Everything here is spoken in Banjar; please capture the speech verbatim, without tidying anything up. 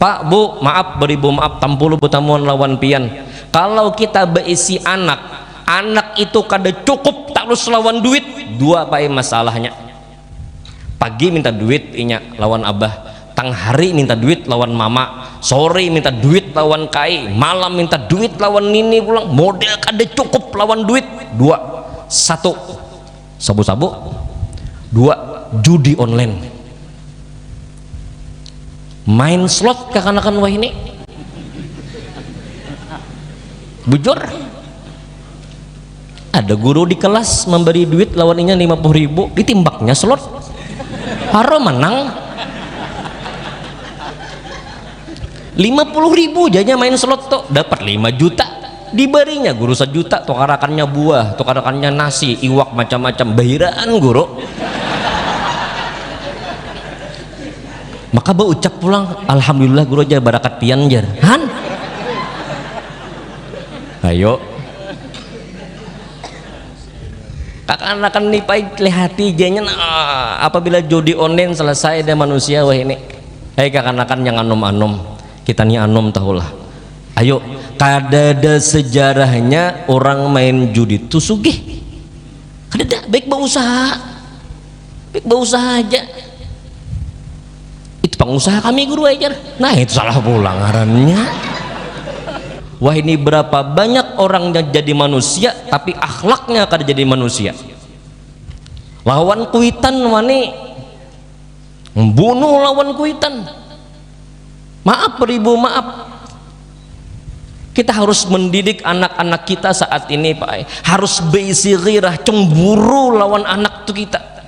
Pak, Bu, maaf, beribu maaf, tampulu betamuan lawan pian. Kalau kita beisi anak, anak itu kada cukup tarus lawan duit, dua pai masalahnya. Pagi minta duit inya lawan abah, tang hari minta duit lawan mama, sore minta duit lawan kai, malam minta duit lawan nini pulang, model kada cukup lawan duit. Dua, satu, sabu-sabu. Dua, judi online. Main slot kakanakan wahini. Bujur. Ada guru di kelas memberi duit lawan inya lima puluh ribu, ditimbaknya slot. Haro menang. Lima puluh ribu janya main slot tuh, dapat lima juta. Dibarinya guru sajuta, tukarakannya buah, tukarakannya nasi, iwak, macam-macam. Bahiraan guru. Maka baucap pulang, "Alhamdulillah guru, aja barakat pian," jar. Han? Ayo. Kakanakan ni pai lihati janya, nah, apabila judi online selesai deh manusia wahini. Hei kakanakan yang anum-anum, kita ni anum tahulah. Ayo, kadada sejarahnya orang main judi tu sugih. Kadada, baik bausaha. Baik bausaha aja. Itu pengusaha kami guru ajar. Nah, itu salah pulang ngarannya. Wah, ini berapa banyak orang yang jadi manusia tapi akhlaknya kada jadi manusia. Lawan kuitan wani membunuh lawan kuitan. Maaf beribu maaf. Kita harus mendidik anak-anak kita saat ini, Pak. Harus beisi ghirah, cemburu lawan anak tu kita.